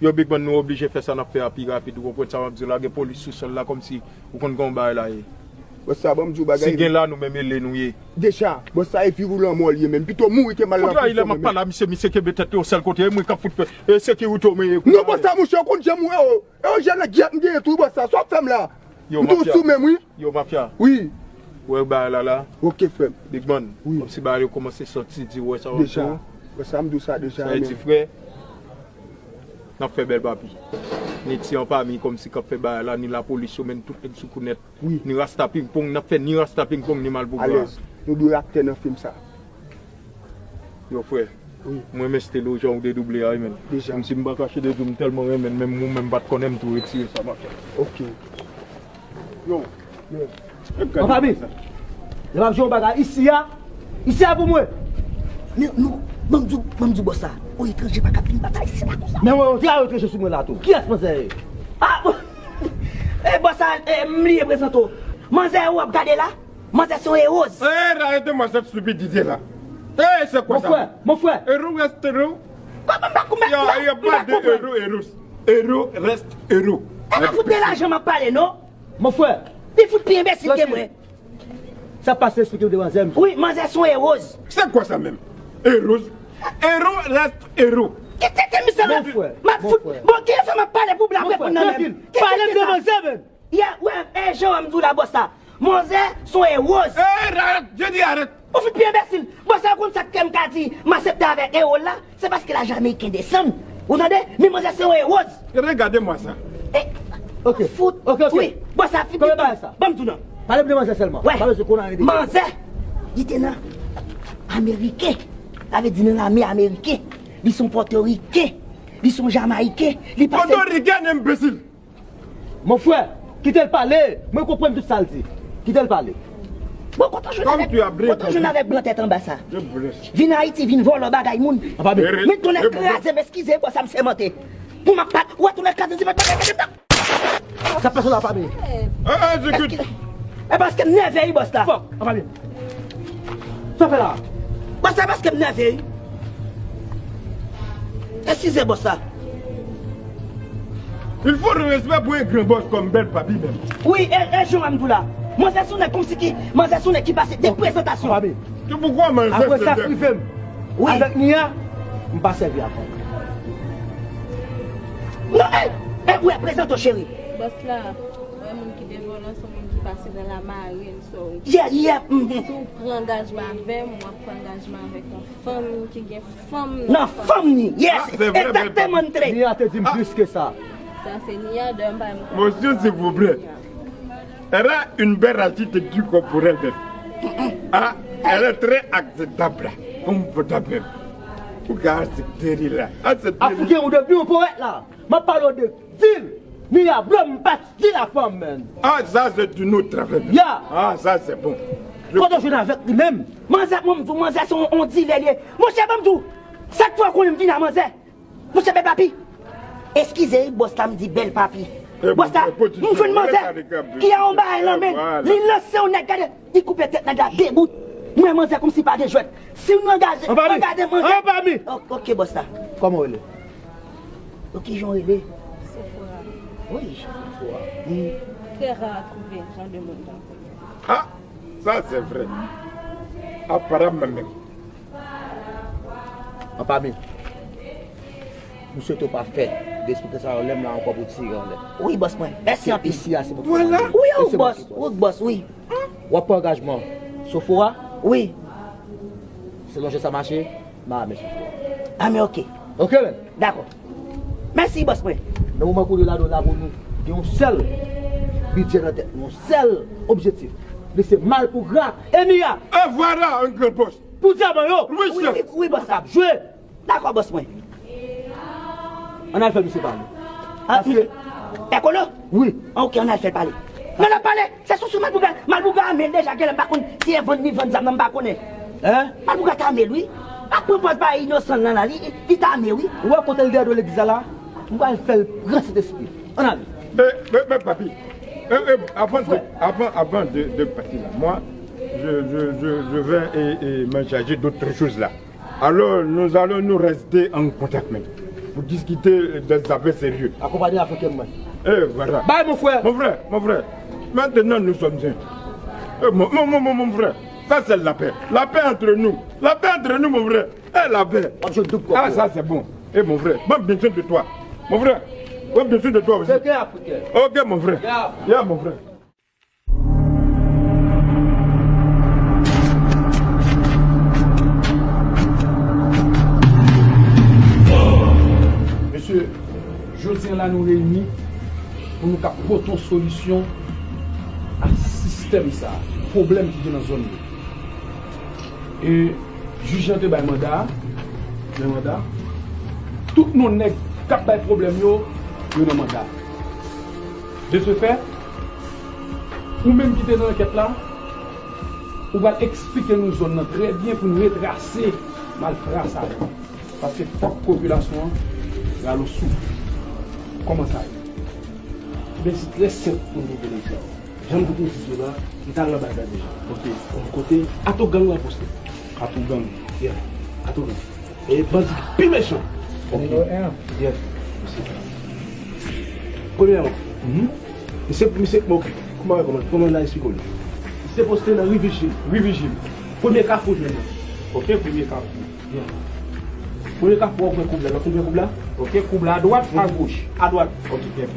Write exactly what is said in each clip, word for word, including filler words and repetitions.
Yo, Big Man, nou oblije fè sa n ap fè a pi rapid. Ou konprann sa m ap di w la? Gen polis sou sòl la, kòmsi ou konn gen yon bagay la ye. Bòs sa, ban m di w bagay. Si gen la, nou menm, e lè nou ye. Deja, bòs sa, e viv ou lanmò l ye menm. Pito mouri ke m al nan prizon mwen menm. Kounye a, lè m ap pale a misye, misye kenbe tèt li yon sèl kote, e mwen k ap fout fè, e sekirite w, men e... Non, bòs sa, monchè, ou konn jan m ye, o. E yon jèn nèg yèt m genyen tou, bòs sa. Sa w ap fè m la? M tou sou menm, wi. Yo, mafya. Wi. Ou wè bagay la la? Ok, frè m. Big Man, kòmsi bagay yo kòmanse santi di, ou wè sa w ap fè. Deja. Bòs sa, m di w sa deja, men. Sa vle di, frè, n ap fè bèl papi. Ni ti an pami kòmsi k ap fè bagay la, ni lapolis yo, men tout nèg sou kou nèt. Wi. Ni rasta pingpong, n ap fè ni rasta pingpong, ni malpougra. Alèz. Nou dwe aktè nan fim sa. Yo, frè. Wi. Mwen renmen style ou, jan ou dedouble a, wi, menn. Deja. Menm si m pa kache de di w, m tèlman renmen l, menm ou menm pa t konnen m tou retire sa, mafya. Ok. Yo, yo. An fami, lè m ap di yon bagay, isi a, isi a pou mwen. Men nou, ban m di w, ban m di w bòs sa. Yon etranje pa ka vin batay isi la konsa. Men wè, yon ti etranje sou mwen la tou. Kiyès manzè ye? Ah, bon. E bòs sa, e, m bliye prezante w. Manzè w ap gade la, manzè se yon ewoz. Eh, arrêtez-moi cette stupidité-là. Eh, c'est quoi ça? Mon frère, mon frère. Euro reste euro. Kòman m pa konprann? Y a, y a pas de euro, euro. Euro reste euro. E pa fout de lajan m ap pale, non? Mon frère. Li fout pi enbesil ke mwen. Sa pase, eksplike w de manzè, mesye. Wi, manzè se yon ewoz. C'est quoi ça même? Euro, euro reste euro. Ki tete misye la? Mon frère, m ap fout. Bon, ki fè m ap pale pou blan pou nan menm? Pale m de manzè, menm. Yeah, wè, e jan w wè m di w la, bòs la. Manzè se yon ewoz. Eh, arrête, je dis arrête. Ou fout pi enbesil. Bòs la, ou konn sa k fè m ka di m aksepte avèk ewo la? Se paske lajan ameriken desann. Ou tande? Men manzè se yon ewoz. Regardez-moi ça. E, ok, fout. Ok, ok. Wi, bòs la, fout. Ban m di w non. Pale m de manzè sèlman. Wè. Pa bezwen konnen anyen de. Manzè, li te nan ameriken. Sa vle di nan lame ameriken. Li se yon pòtoriken. Li se yon jamayiken. Li pase. Pòtoriken, enbesil. Mon frè, kite l pale. Mwen konprann tout sa l di. Kite l pale. Bon, kontan jwenn avèk, kontan jwenn avèk blan tèt anba sa. Vin Ayiti, vin vòlò bagay moun. Men tounen kraze m, eskize, bòs sa m sèmante. Pou m ap pale, ou wè tounen kraze m, se pa bagay m. Sa pèsonn la pa byen. Eskize. E paske m nève wi, bòs la. Fòk, an pa byen. Sa fè la? Bòs la, paske m nève wi. Eskize, bòs la. Il faut le respect pour un grand boss comme Bèl Papi menm. Wi, e, e jan m di w la. Manzè se yon nèg kòmsi ki, manzè se yon nèg ki pase de prezantasyon. Papi. Se poukwa manzè se... Apre sa k rive m. Wi. Avèk Nia, m pa sèvi avè w. Non, e, e, wi, prezante w, cheri. Bòs la, mwen, moun ki te vòlò, se yon moun ki pase nan lamarin, so. Yeah, yeah, mhm. Si w pran angajman avè m, w ap pran angajman avèk yon fanm ki gen fanm nan fanm ni. Yes, exactement. Nia te di m plis ke sa. Sa se Nia, de m pa... Monsieur, s'il vous plaît. Elle a une belle architecture corporelle, même. Ah, elle est très acceptable, confortable. Ou ka aksepte li la. Aksepte li. Afriken, ou devni yon powèt la. M ap pale w de stil. Nia, bro, m pa stil a fanm, man. Ah, ça, c'est une autre affaire. Yeah. Ah, ça, c'est bon. Kote w jwenn avèk li menm? Manzè, mwen, m di w, manzè se yon, yon dilè li ye. Monchè, ban m di w, sa k fè w konnen m vin a manzè? Monchè, Bèl Papi. Eskize wi, bòs la, m di Bèl Papi. Bòs la, m jwenn manzè ki a yon bagay nan men l. Li lanse yon nèg, gade, li koupe tèt nèg la de bout. M wè manzè kòmsi pa gen jwèt. Si nou angaje, angaje manzè. An pa mi. O-, ok, bòs la. Kòman w rele? Yo, kijan w rele? Sephora. Wi. Sephora. Hmm. Très rare trouver jan de moun tankou nou. Ah, ça c'est vrai. Aparaman menm. An pa mi. M swete w pa fè de espèk sa yo, lè m la ankò pou tire anlè. Wi, bòs mwen. Mèsi anpil. Isi a, se mwen ki... Wi, wi, bòs. Wi, bòs, wi. W ap pran angajman. Sephora? Wi. Selon jan sa mache, m a ame Sephora. A, men ok. Ok, men. Dakò. Mèsi, bòs mwen. Nan moman kounye la, nou la pou nou gen yon sèl bidjè nan tèt nou, yon sèl objektif. Li se Malpougra e Nia. E vwala, yon gran bòs. Pou dyaman yo. Wi, chèf. Wi, wi, bòs la. Ap jwe. Dakò, bòs mwen. Ann al fè misye pale. Ah, paske... Pè Kolo? Wi. Ah, ok, ann al fè l pale. Men l ap pale. Se sou sou Malpougra. Malpougra ame l deja, genlè m pa konn si e vann li vann zam nan, m pa konnen. Hein? Malpougra ta ame l, wi. Ap pran pòz pa inosan l nan la, li, li ta ame, wi. Ou wè kote l dèyè do legliz la la? M pral fè l pran Sentespri. Ann ale. Men, men, men, papi, eh, eh, avant de, avant, avant de, de partir là, moi, je, je, je, je vais, eh, eh, me charger d'autres choses là. Alors, nous allons nous rester en contact, men, pour discuter des affaires sérieuses. Akonpanye avèk mwen. Eh, voilà. Bye, mon frère. Mon frère, mon frère, maintenant nous sommes un. Eh, mon, mon, mon, mon, mon frère, ça c'est la paix. La paix entre nous. La paix entre nous, mon frère. Eh, la paix. Ah, ça c'est bon. Eh, mon frère, moi, besoin de toi. Mon frère, moi, besoin de toi aussi. Ok, mon frère. Yeah, mon frère. Mesye, jodi a la nou reyini pou nou ka pote yon solisyon a sistèm sa, pwoblèm ki gen nan zòn yo. E jij lan te bay manda, bay manda. Tout non nèg k ap bay pwoblèm yo, yo nan manda. De ce fait, ou menm ki te nan ankèt la, ou pral eksplike nou zòn nan trè byen pou n retrase malfra sa yo. Paske fòk popilasyon an rale yon souf. Kòman sa ye? Ebyen, se trè senp pou nou vin la. Jan m te di w la, m t al nan bagay la deja. Ok. Yon kote Atougang la poste. Atougang. Yeah. Atougang. E bandi pi mechan. Ok. Nimewo en an. Yes. Premyèman, misye, misye, bon, kòman, kòman, kòman n a eksplike w li? Misye poste nan Ri Vijil. Ri Vijil. Premye kafou jwenn nan. Ok, premye kafou. Premye kafou, w ap wè koub la. Lòt koub la, koub la. Ok, koub la adwat, agoch? Adwat. Ok, byen.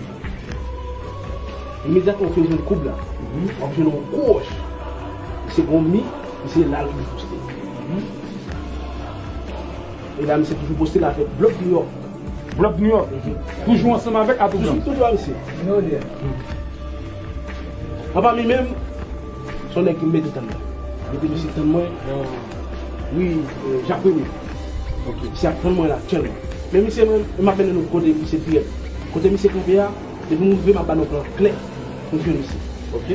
Imedyatman w fin jwenn koub la, w ap jwenn yon gwo wòch. Misye gon mi, misye la l toujou poste. E la, misye toujou poste la avèk blòk Nouyòk. Blòk Nouyòk. Toujou ansanm avèk Atougang. Toujou, toujou avèk misye. Anpami menm, se yon nèg ki mete tann mwen. Depi misye tann mwen, wi, eh, Jak Rene. Ok. Misye ap tann mwen la aktyèlman. Men misye menm, m ap mennen nou kote misye dirèk. Kote misye kanpe a, depi m rive, m ap ba nou plan klè pou n jwenn misye. Ok.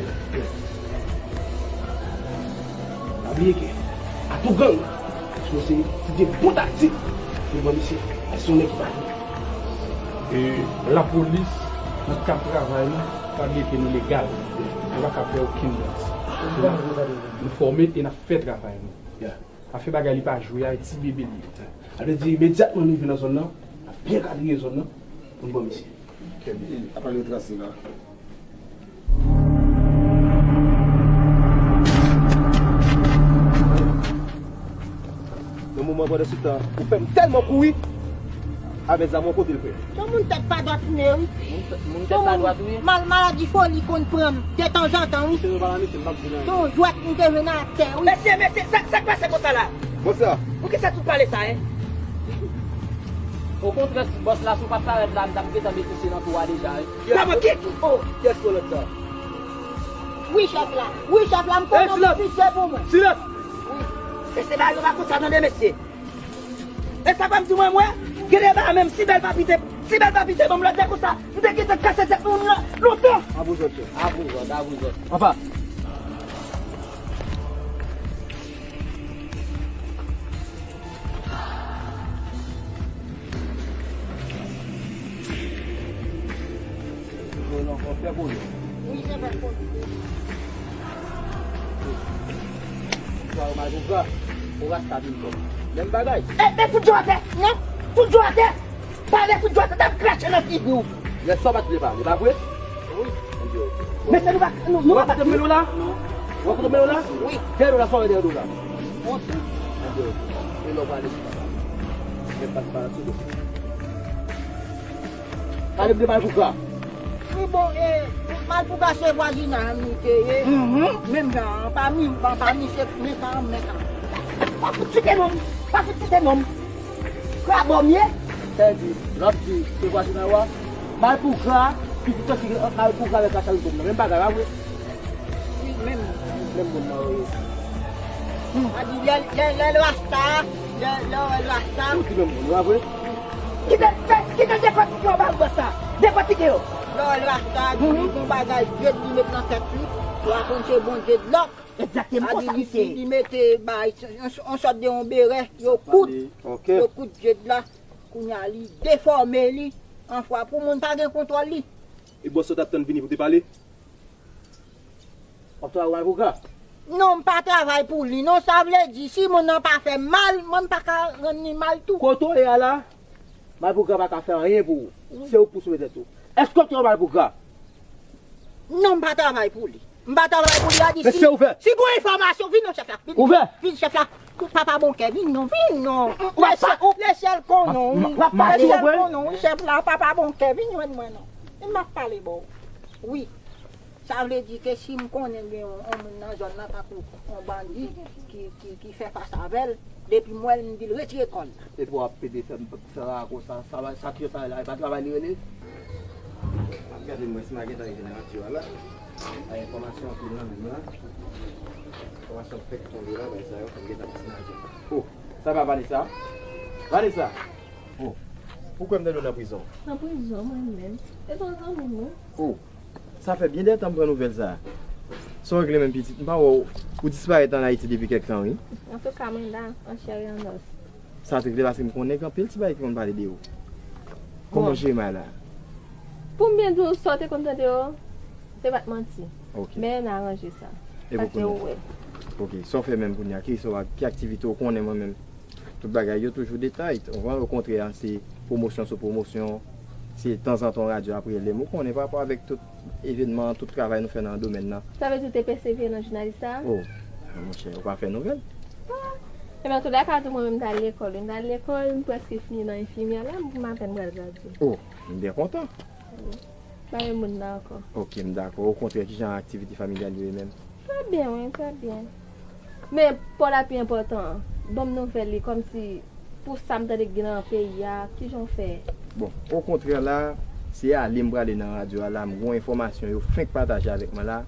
Pa bliye ke Atougang, se yon seri de bon taktik pou ban misye. Paske se yon nèg ki pa vle. E lapolis, nan kad travay nou, pa bliye ke nou legal. Nou pa ka fè okenn manti. Nou fòme e n ap fè travay nou. Afè bagay li pa jwe a, e ti bebe li ye. Sa vle di, imedyatman nou rive nan zòn nan, n ap byen kadriye zòn nan pou n ban misye. Trè byen. Apa yo trase la. Nan moman pandan se tan, ou fè m tèlman kouri avèk zam mwen kote l frè. Yon moun tèt pa dwat ou ye, wi. Moun tè-, moun tèt pa dwat ou ye. Mal, maladi foli konn pran m detanzantan, wi. Se yo pa la mesye, m p ap di nan. Yon dwat m te jwenn atè, wi. Mesye, mesye, sa, sa k pase konsa la? Bonswa. Poukisa tout pale sa, en? Okontrè, si bòs la, si w pa t parèt la, m t ap gentan mete se nan tou a deja, en. Kòman ki? Oh! Kiyès kolèg sa? Wi, chèf la. Wi, chèf la, m konnen w gen pitiye pou mwen. Silans! Wi. Mesye, bagay yo pa konsa, tande, mesye. E sa fè m di mwen, mwen, gen de bagay menm, si bèl pa pite, si bèl pa pite, ban m lòt de konsa, m te gentan kase tèt moun lan lontan. Apre zòt, chèf. Apre zòt, apre zòt. Papa. Wi, se fè konnen. Sa yo mal pou gra. Ou rasta vin kòm. Menm bagay. E, e, fout dlo atè. Non, fout dlo atè. Pale fout dlo atè. T ap krache nan figi w. Yè swa w pa t vle pale, pa vre? Wi. Mesye, nou pa, nou, nou pa pati. Ou wè kote m mennen w la? Ou wè kote m mennen w la? Wi. Dèyè do la, sa w wè dèyè do la? Montre. Ebyen, ok. E lè w pale sou papa. Men pa t pale sou do. Pale m de Malpougra. Wi, bon, e, Malpougra se vwazinaj nou te ye. Mhm. Menm jan an, pa mi, pa, pa mi, se men pa an, men an. Pa fout site non m. Pa fout site non m. Krabòm ye. Sa vle di, lè w ap di se vwazinaj w a, Malpougra, ki distans ki gen ant Malpougra avèk Lacharikom nan? Menm bagay, pa vre? Wi, menm. Menm moun nan, wi. Hmm. A di, lè, lè, lè l rasta, lè, lè w wè l rasta. Ou di menm moun, pa vre? Kite, kite dekòtike yo ba m bòs la. Dekòtike yo. Lè w wè l rasta, di li gon bagay djed li met nan tèt li. Ou a konn se Bondye dlòk. Egzakteman konsa misye ye. Li mete bay, yon, yon sòt de yon berè, yo koud, yo koud djed la, kounye a li defòme li, anfwa pou moun pa gen kontwòl li. E bòs ou t ap tann vini pou te pale? W ap travay pou Malpougra? Non, m pa travay pou li non, sa vle di si moun nan pa fè m mal, mwen m pa ka rann li mal tou. Kote w ye a la, Malpougra pa ka fè anyen pou ou. Se ou k pou sove tèt ou. Èske w ap travay pou Malpougra? Non, m pa travay pou li. M pa travay pou li a di. Mesye, si, ouvè. Si gon enfòmasyon, vin non, chèf la. Vin, ouvè. Vin, chèf la. Papa Bonkè, vin non, vin non. Ou pa, lè syèl konnen, wi. Lè syèl konnen, wi, chèf la, papa Bonkè, vin jwenn mwen non. Vin, m ap pale bò. Wi. Sa vle di ke si m konnen gen yon, yon moun nan zòn nan, tankou yon bandi ki, ki, ki fè fas avè l, depi m wè l, m di l retire kò l la. Epi w ap pede fè m fè sa konsa, sa, sa ki yo travay la, e pa travay li rele? M ap gade mwen si m a gentan rive nan radyo a la. Ay, enfòmasyon anpil nan men m la. Enfòmasyon fèk tonbe la, bay sa yo, fò m gentan pase nan radyo a. Oh, sa va, Vanessa? Vanessa! Oh, ou kwè m tande w nan prizon? Nan prizon, mwen menm? E pa zanmi m, wi. Oh, sa fè byen de tan m pran nouvèl sa a. Sa w regle menm pitit? M pa wè w, ou disparèt ann Ayiti depi kèk tan, wi. Antouka, mwen la, an chè e an os. Sa te vle paske m konnen gen anpil ti bagay ki konn pale de ou. Kòman w jere may la? Pou m byen di w, sa w te konn tande yo, se pa t manti. Ok. Men n aranje sa. E pou kounye a? Paske ou wè. Ok, sa w fè menm kounye a? Ki sa w, ki aktivite w konnen mwen menm? Tout bagay yo toujou detay. Ou konprann? Okontrè, se pwomosyon sou pwomosyon. Se tanzantan yon radyo ap rele m. Ou konnen, pa rapò avèk tout evènman, tout travay nou fè nan domèn nan. Sa vle di w te pèsevere nan jounalis sa a? Oh, monchè, ou pa fè nouvèl? Ah. Ebyen, antoulèka, tou mwen menm, m t al lekòl. M t al lekòl, m prèske fini nan enfimyè la, m apèn pral gradye. Oh, m byen kontan. Wi. Pa menm moun nan ankò. Ok, m dakò. Okontrè, ki jan aktivite familyal yo ye menm? Trè byen, wi, trè byen. Men, pa w la pi enpòtan an, ban m nouvèl li, kòmsi pou sa m tande k gen nan peyi a, kijan w fè? Bon, okontrè la, se ale m prale nan radyo a la, m gen yon enfòmasyon yo fenk pataje avèk mwen la,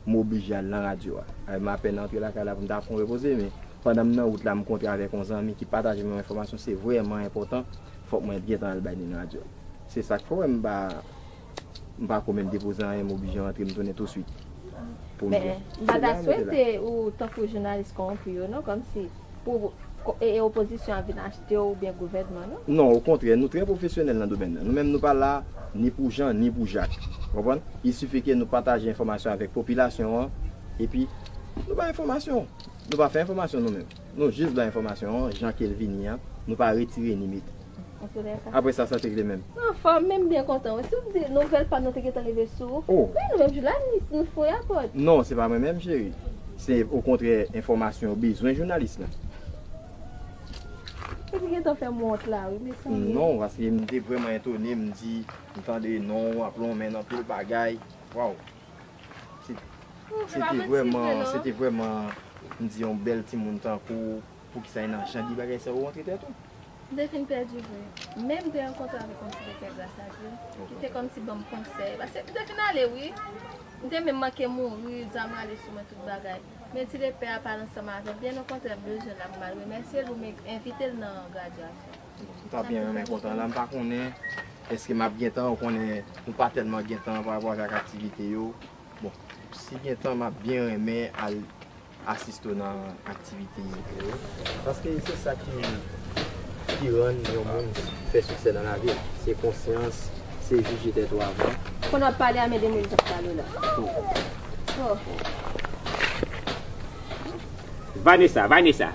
m oblije al nan radyo a. Ay, m apèn antre lakay la pou m ta fè yon repoze, men pandan m nan wout la, m kontre avèk yon zanmi ki pataje menm enfòmasyon, se vrèman enpòtan, fòk mwen gentan al bay li nan radyo a. Se sa k fè w wè m pa M pa ko menm depoze anyen, m oblije rantre, m tounen touswit. Pou m... Men, m pa ta swete ou tankou jounalis kòwonpi yo, non, kòmsi pou ko-, e, e opozisyon an vin achte w oubyen gouvènman, non? Non, okontrè, nou trè pwofesyonèl nan domèn nan. Nou menm, nou pa la ni pou Jan, ni pou Jak. Ou konprann? Il suffit ke nou pataje enfòmasyon avèk popilasyon an, epi nou bay enfòmasyon. Nou pa fè enfòmasyon nou menm. Nou jis bay enfòmasyon an, jan ke l vini an, nou pa retire ni mete. Antoulèka. Apre sa, sa te vle menm? Anfòm, men m byen kontan, wi. Si w di nouvèl pa m nan te gentan leve sou ou. Oh. Men nou menm jou la, nou, nou foure apòt. Non, se pa mwen menm, cheri. Se okontrè, enfòmasyon yo bezwen jounalis lan. Ou te gentan fè m wont la, wi, mezanmi. Non, paske m te vrèman etone, m di, m tande non w ap lonmen nan anpil bagay. Waw. Se, oh, se te vrèman, se te vrèman, m di, yon bèl timoun tankou w, poukisa e nan jan de bagay sa yo rantre tèt ou? M te fin pèdi vre. Men m te rankontre avèk yon ti doktè gras a Dye, ki te kòmsi ban m konsèy. Paske m te fin ale, wi. M te menm manke mouri, zam rale sou mwen, tout bagay. Men ti lepè a pale ansanm avè m. Byen okontrè, m bezwen l la, m al remèsye l pou m envite l nan gradyasyon. M ta byen renmen kontan la, m pa konnen èske m ap gen tan, ou konnen nou pa tèlman gen tan pa rapò avèk aktivite yo. Bon, si gen tan, m ap byen renmen al asiste w nan aktivite yo. Paske se sa ki, ki rann yon moun fè siksè nan lavi l. Se konsyans, se jije tèt ou avan. Pandan w ap pale a, men demoun k ap pale la. Oh. Oh. Vanessa, Vanessa.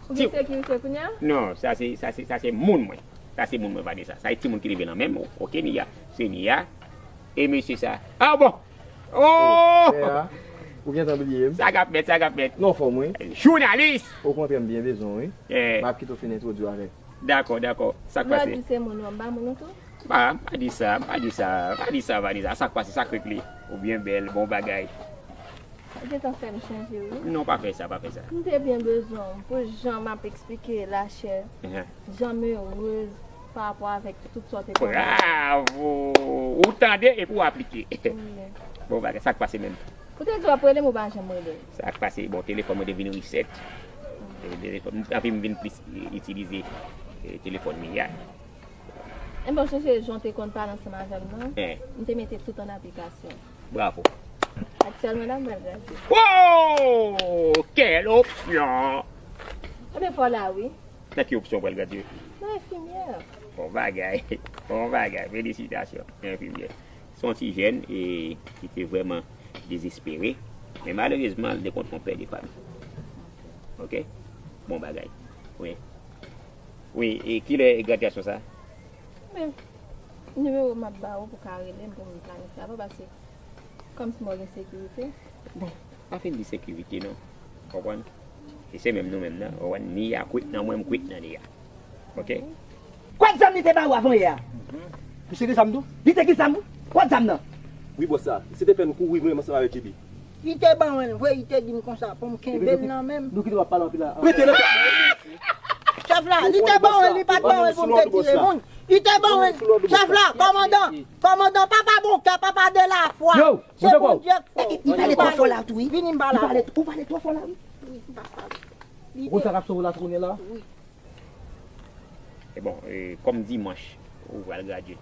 Ou gen sekirite kounye a? Non, sa se, sa se, sa se moun mwen. Sa se moun mwen, Vanessa. Sa e timoun ki leve nan men m. Ok, Nia. Se Nia. E mesye sa. Ah bon! Oh! Frè a, ou gentan bliye m? Sa k ap mèt, sa k ap mèt. Non, fò mwen. Jounalis! Okontrè, m byen bezwen w, wi. Eh. M ap kite w fin entwodui avèk. Dakò, dakò. Sa k pase? Lè w di se moun ou, m pa moun ou tou? Pa, pa di sa, pa di sa, pa di sa, Vanessa. Sa k pase, sa k regle? Ou byen bèl, bon bagay. Ou gentan fè m chanje, wi. Non, pa fè sa, pa fè sa. M te byen bezwen w pou jan m ap eksplike lachè, jan m erez pa rapò avèk tout sa w te pale. Bravo! Ou tande epi w aplike. Wi. Bon bagay, sa k pase menm? Ou te di w ap rele m, ou pa janm rele m. Sa k pase? Bon, telefòn mwen te vin reset. E, telefòn, anpi m vin plis itilize, e, telefòn Mia. Enben, w sonje jan w te konn pale ansanm avè m nan? Eh. M te mete tout an aplikasyon. Bravo. Aktyèlman la, m pral gradye. Oh! Quelle option! Ebyen, fò la, wi. Nan ki opsyon w pral gradye? Nan enfimyè. Bon bagay. Bon bagay. Felisitasyon. Enfimyè. Se yon ti jèn, e, ki te vrèman dezespere. Men malerezman, li te kontre yon pè de fanmi. Ok? Bon bagay. Wi. Wi, e kilè gradyasyon sa? Men, nimewo m ap ba ou pou ka rele m pou m planifye avè w, paske Kòmsi mwen gen sekirite? Bon, pa fin di sekirite non. Konprann? E se menm nou menm nan. Konprann? Ni a kwit nan mwen, m kwit nan ni a. Oke? Kot zam li te ba ou avan yè a? Misye gen zam tou? Li te gen zam wi. Kot zam nan? Wi bòs la. Misye te fè n kouri menm ansanm avèk J B. Li te ban mwen l vre, li te di m konsa pou m kenbe l nan men m. Nou kite w ap pale anpil la. Rete nan. Chèf la, li te ban mwen l, li pa t ban mwen l pou m te tire moun. Li te ban mwen l. Chèf la, kòmandan, kòmandan, papa bon kè, papa de la fwa. Yo, se Bondye k fè w. Li pale twò fò la tou wi. Vini m pale avè w. Ou pale twò fò la wi. Wi, m pa pale. Ou konn sa k ap sove w la tounen la? Wi. E bon, e, kòm dimanch, ou pral gradye.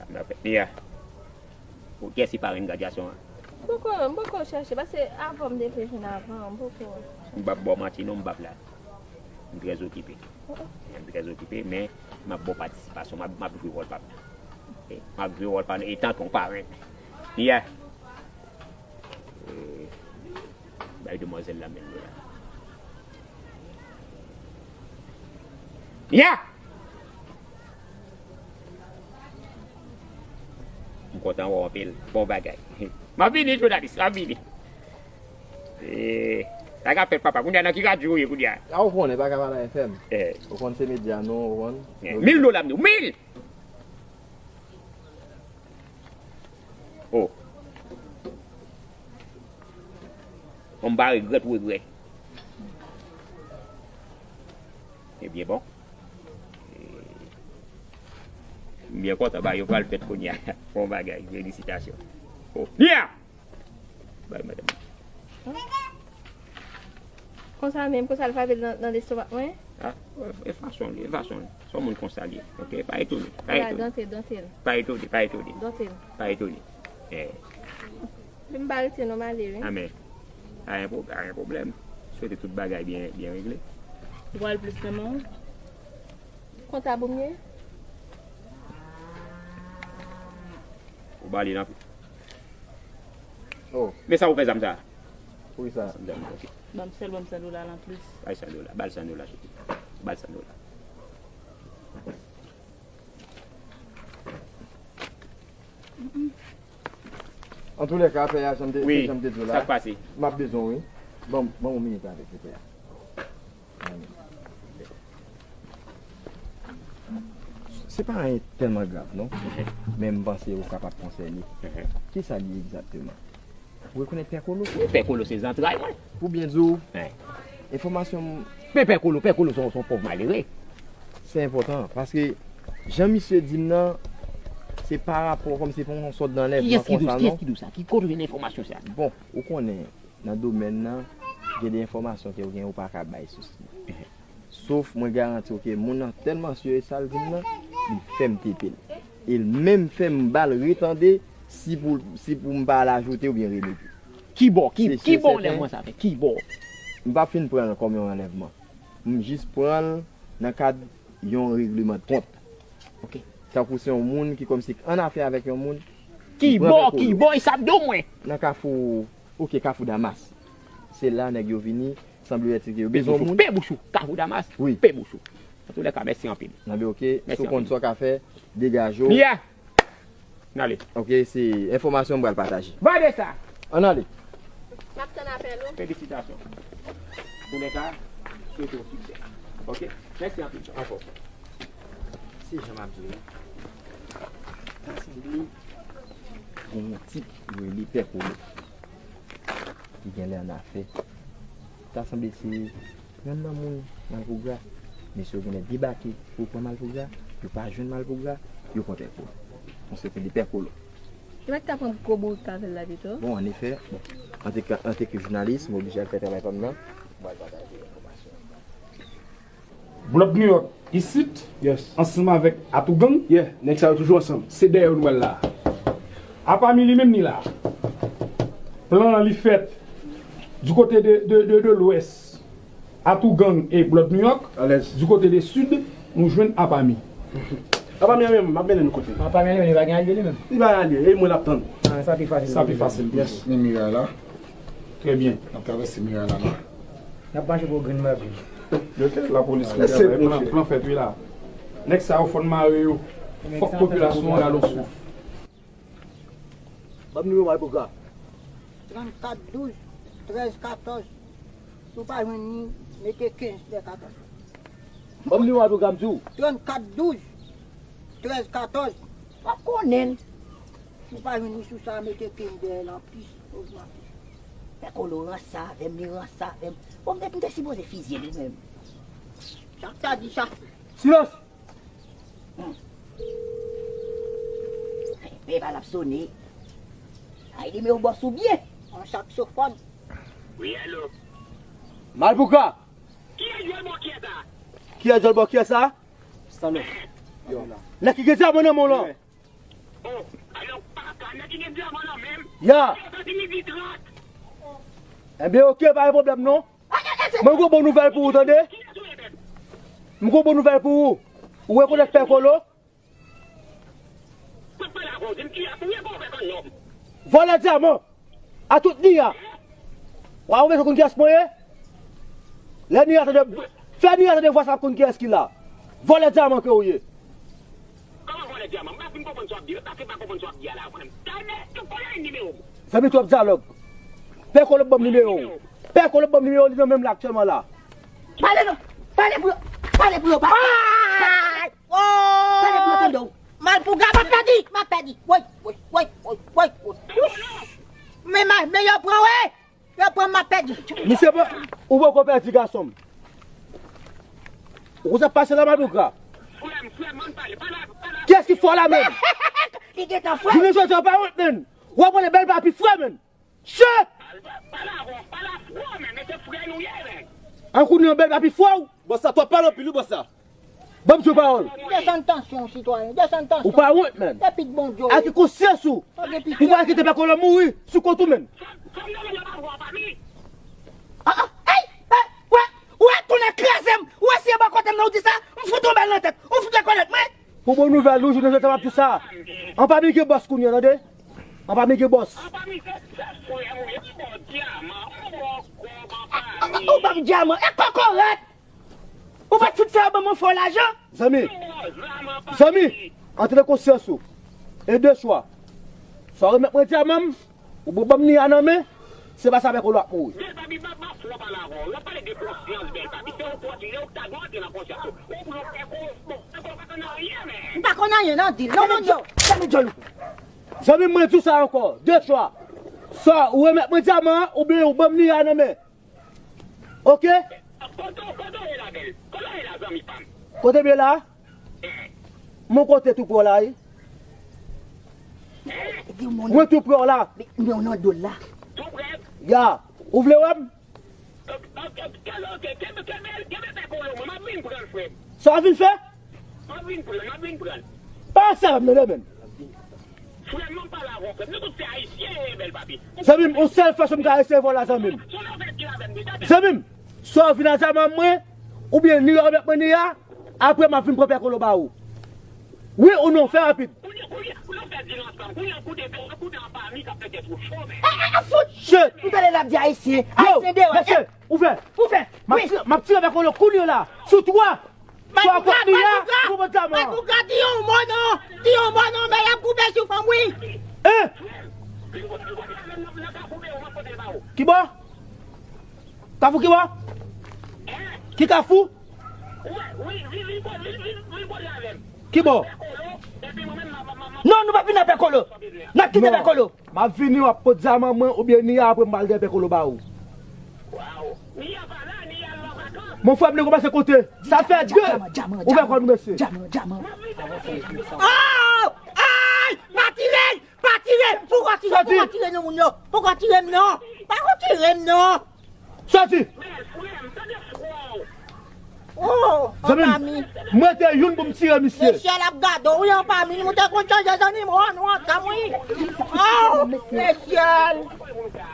Sa m ap fè. Mia, ou kiyès ki parenn gradyasyon an? M poko, m poko chèche, paske avan m te vle vin avan, m poko. M p ap ba w manti non, m p ap la. M trè okipe. M trè okipe, men m ap ba w patisipasyon, m ap, m ap jwe wòl pa m. E, m ap jwe wòl pa m, etanke yon parenn. Mia. E, Bay demwazèl la men l la. Ya! M kontan wè w anpil. Bon bagay. M ap vini, jounalis, m ap vini. E, sa k ap fèt, papa? Kounye a nan ki radyo w ye kounye a? A, ou konnen, pa ka pale a F M. Eh. Ou konn se medya nou, ou konn. Eh, mil dola m di w, mil! Oh. Bon, m pa regrèt ou regrèt. Ebyen, bon. M byen kontan, bagay yo pral fèt kounye a. Bon bagay, felisitasyon. Oh, yeah! Bay madanm. Konsa menm, konsa l frape nan, nan lestomak mwen? Ah, e fason li, e fason li. Se yon moun konsa li ye. Ok, pa etone, pa etone. Donte l, donte l. Pa etone, pa etone. Donte l. Pa etone. Eh. Men m pa rete non, m ale wi. Amèn. Pa gen pwob-, pa gen pwoblèm. Swete tout bagay byen, byen regle. Ou pral plis nan men w? Kontab ou m ye? Ou ba li nan. Oh. Men sa ou fè zam sa? Poukisa? Zam, ok. Ban m sèl, ban m san dola la anplis. Bay san dola, ba l san dola, cheri. Ba l san dola. Antoulèka, pè a, jan m te, wi, jan m te di w la, sa k pase? M ap bezwen w, wi. Ban m, ban m yon minit avèk ou, pè a. Se pa anyen tèlman grav, non. Men m panse ou kapab konsène. Kisa l ye egzakteman? Ou rekonèt Pè Kolo? Wi, Pè Kolo se zantray mwen. Pou byen di w, enfòmasyon m. Men Pè Kolo, Pè Kolo se yon, se yon pòv malere. Se enpòtan, paske jan misye di m nan, se pa rapò kòmsi pou yon sòt d'anlèvman konsa, non. Kiyès ki di w, kiyès ki di w sa? Ki kote w jwenn enfòmasyon sa? Bon, ou konnen, nan domèn nan, gen de enfòmasyon ke w gen, ou pa ka bay sous li. Sof mwen garanti w ke moun nan tèlman si e sa l di m nan, li fè m tepe l. E l menm fè m ba l retande si pou, si pou m pa al ajoute oubyen remete. Kibò, ki, kibò lè mwen sa fè, kibò? M p ap fin pran l kòm yon anlèvman. M jis pran l nan kad yon regleman de kont. Ok. Tankou se yon moun ki kòmsi annafè avèk yon moun. Kibò, kibò, e sa ap do mwen. Nan Kafou, ok, Kafou Damas. Se la nèg yo vini, sanbleyèt ke yo bezwen yon moun. Pe bouch ou, Kafou Damas, wi, pe bouch ou. Antoulèka, mèsi anpil. Nan be ok, si w konn sa w ka fè, degaje w. Mia! N ale. Ok, se enfòmasyon m pral pataje. Gade sa! Ann ale. M ap tann apèl ou. Felisitasyon. Antoulèka, swete w siksè. Ok? Mèsi anpil. Ankò. Se jan m ap di w la. Ta sanble gen yon tip yo rele Pè Kolo. Ki genlè annafè. Ta sanble se yonn nan moun Malpougra. Mesye yo genlè debake pou pran Malpougra. Yo pa jwenn Malpougra. Yo pran Pè Kolo. Yon sèten de Pè Kolo. Yo mèt ta pran gwo bourik avè l la pito. Bon, anefè, bon, antanke, antanke jounalis, m oblije al fè travay pa m nan. M pral pataje enfòmasyon. Blood New York isit, yes, ansanm avèk Atougang. Yeah, nèg sa yo toujou ansanm. Se dèyè yo nou wè l la. Apami li menm ni la. Plan an li fèt du kote de, de, de, de lwès. Atougang e Blood New York. Alèz. Du kote de sid, nou jwenn Apami. Apami an menm, m ap mennen nou kote. Apami an li menm, li pa gen alye li menm. Li pa gen alye, e mwen l ap tann. Ah, sa pi fasil. Sa pi fasil. Yes. Men miray la. Trè byen. N ap travèse miray la la. N ap mache pou grenn magi. Yo te lapolis. Lese plan, plan fèt wi la. Nèg sa yo fò n mare yo. Fòk popilasyon an rale yon souf. Ban m nimewo Malpougra. Trannkat douz, trèz katòz. Si w pa jwenn li, mete kenz dèyè katòz. Ban m nimewo Malpougra, m di w. Trannkat douz, trèz katòz. W ap konnen l. Si w pa jwenn li sou sa, mete kenz dèyè l anplis. Pè Kolo ranse avè m, li ranse avè m. Bon, m te, m te sipoze fizye li menm. Sa k ta di sa? Silans! Hmm. Pè pa l ap sone. Ay, li men yon bòs ou byen. Yon saksofòn. Wi, alo. Malpougra! Kiyès djòlbòkyè sa? Kiyès djòlbòkyè sa? Salòp. Yo. Nèg ki gen dyaman nan men w lan. Oh, alò, papa, nèg ki gen dyaman nan men m. Ya. Yo, santi midi trant. Ebyen, oke, pa gen pwoblèm non. Mwen gon bon nouvèl pou ou, tande. Kiyès ou ye menm? M gon bon nouvèl pou ou. Ou rekonèt Pè Kolo? Mwen pale avè w, di m kiyès ou ye, kòman w fè konn non m? Vòlè dyaman. A tout Nia. Wa ou bezwen konn kiyès mwen ye? Lè Nia tande, fè Nia tande vwa sa ap konn kiyès ki la. Vòlè dyaman ke ou ye. Kòman vòlè dyaman? M pa fin konprann sa w ap di, m pa fin pa konprann sa w ap di a la, mwen menm. Tande, ou konnen nimewo m. Zanmi, twòp dyalòg. Pè Kolo ban m nimewo w. Pè Kolo ban m nimewo w, li nan men m la aktyèlman la. Pale non. Pale pou yo. Pale pou yo. Pale. Pale pou yo tande w. Malpougra, m ap pèdi, m ap pèdi. Woy, woy, woy, woy, woy, woy. Ouch. Men, men yo pran, wi. Yo pran m, m ap pèdi. Misye, ou poko pèdi, gason m. Ou konn sa k pase la, Malpougra? Frè m, frè m, ann pale, pale, pale. Kiyès ki fò la menm? Li gentan frè. Jounen jodi a, w pa wont menm. W ap rele bèl papi frè menm. Shit! Pale avè w, pale avè w, men, men se frè nou ye, men. An kounye a, bèl papi frè w. Bòs la, twòp pale anpil, wi, bòs la. Ban m di w pawòl. Desann tansyon w, sitwayen, desann tansyon w. Ou pa wont, menn. Depi k Bondye w ye. Ak konsyans ou. Tande piti. Ou pa kite Pè Kolo mouri sou kont ou, menn. Fò m, fò m nan men yo pa vwa pa mi. Ah, ah, ey, ey, wè, wè, tounen kraze m. Ou eseye bò kote m nan, ou di sa, m fout yon bal nan tèt. Ou fout rekonèt mwen. Pou bon nouvèl ou, jounen jodi a m ap di sa. Anpami gen bòs kounye a, tande? Anpami gen bòs. Anpami se, se frè m ou ye, m ba w dyaman, m ba w kòb Anpami. Ou ban m dyaman, e kokorat! Ou pa t fout fè yo ban m yon fo lajan? Zanmi, zanmi, antre nan konsyans ou. E de chwa. Swa w remèt mwen dyaman m, oubyen w ban m Nia nan men, se pa sa Pè Kolo ap mouri. Bèl papi, pa, pa fò pale avè w. L ap pale de konsyans, bèl papi. Se w pwòp li, lè w ta dwe antre nan konsyans ou. Ou pou yon fè ko, bon, fè ko pa konn anyen, men. M pa konn anyen nan dil, non, non, non. Zanmi, zanmi, mwen di w sa ankò, de chwa. Swa ou remèt mwen dyaman an, oubyen ou ban m Nia nan men. Oke? Kote, kote w ye la, bèl? Kote w ye la, zanmi pa m? Kote m ye la? Mwen kote tou pre w la, wi. Mwen tou pre w la. Men w nan do l la. Tou pre? Ya. Ou vle wè m? Oke, oke, oke, kenbe, kenbe, kenbe Pè Kolo, mwen, m ap vin pran l, frè m. Sa w vin fè? M ap vin pran l, m ap vin pran l. Pa sèvi m non, menn. Frè m, non, pale avè w, frè m. Nou tout se ayisyen, bèl papi. Zanmi m, yon sèl fason m ka resevwa w la, zanmi m. Se yon nòvèl ki avè m deja, bèl. Zanmi m, swa w vin a dyaman mwen, oubyen Nia remèt mwen Nia, apre m ap vin pran Pè Kolo ba ou. Wi ou non, fè rapid. Kounye, kounye, kounye w fè dil ansanm. Kounye w koute, koute Anpami k ap fè tèt ou cho, men. Eh, eh, eh, fout! Shit! M tande l ap di ayisyen. Yo, ayisyen deyò. Mesye, ouvè. Ouvè. M ap tire, m ap tire Pè Kolo kounye a la. Sou twa. Malpougra, Malpougra, Malpougra, di yon mo non. Di yon mo non, men y ap koupe sou fanm, wi. Hein? Ki bò? Kafou ki bò? Ki kafou? Ki bò? Non, nou pa vin a Pè Kolo. N ap kite Pè Kolo. M ap vini, w ap pot dyaman mwen oubyen Nia, apre m pral gen Pè Kolo ba ou. Mon frè m, nou kòmanse konte. Sa fè de. Ouvè kò nou, mesye. Oh! Ay! Pa tire! Pa tire! Poukò tire? Poukò tire nan moun yo? Poukò tire m non? Poukò tire m non? Sòti! Oh, zanmi m, Anpami. Mwen te youn pou m tire misye. Mesye l ap gade w, wi, Anpami. Nou te konn chanje zannimo a nou ansanm, wi. Oh, mesye l.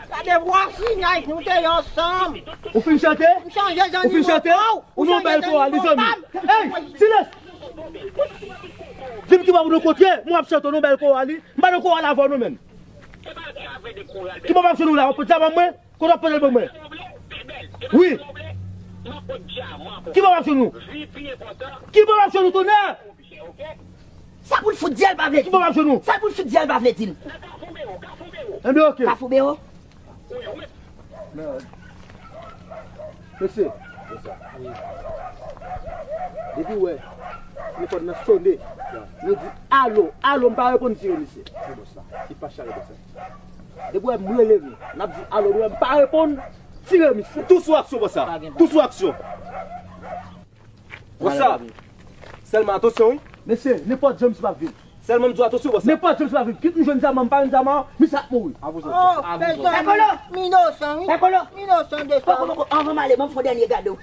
Gade vwazinaj nou te ye ansanm. Ou fin chante? M chanje zannimo pa w. Ou non bèl koral, li zanmi. Ey, silans! Di m ki bò pou nou kontre, mwen ap chante non bèl koral li. M pa nan koral avè w non, menn. Ki bò m ap jwenn ou la? W ap pote dyaman mwen? Kote w ap pote l ban mwen? Wi. Ki bò m ap jwenn ou? Ki bò m ap jwenn ou, tonnè? Sa pou l fout di a l pa vle di. Ki bò m ap jwenn ou? Sa pou l fout di a l pa vle di l. Enben, oke. Kafou Bewo? Mesye, depi w wè telefòn nan sone, nou di alo, alo, m pa reponn, tire misye. Depi w wè m rele nou, n ap di alo, nou wè m pa reponn, tire misye. Tou sou aksyon, bòs la. Tou sou aksyon. Bòs la. Sèlman atansyon, wi. Mesye, nenpòt jan misye p ap viv. Sèlman m di w atansyon, bòs la. Nenpòt jan misye p ap viv. Kit m jwenn zam nan, m pa jwenn zam nan, misye ap mouri. Oh, pèsòn. M inosan, wi. M inosan de sa. Poko, poko, anvan m ale, ban m fè yon dènye gade w.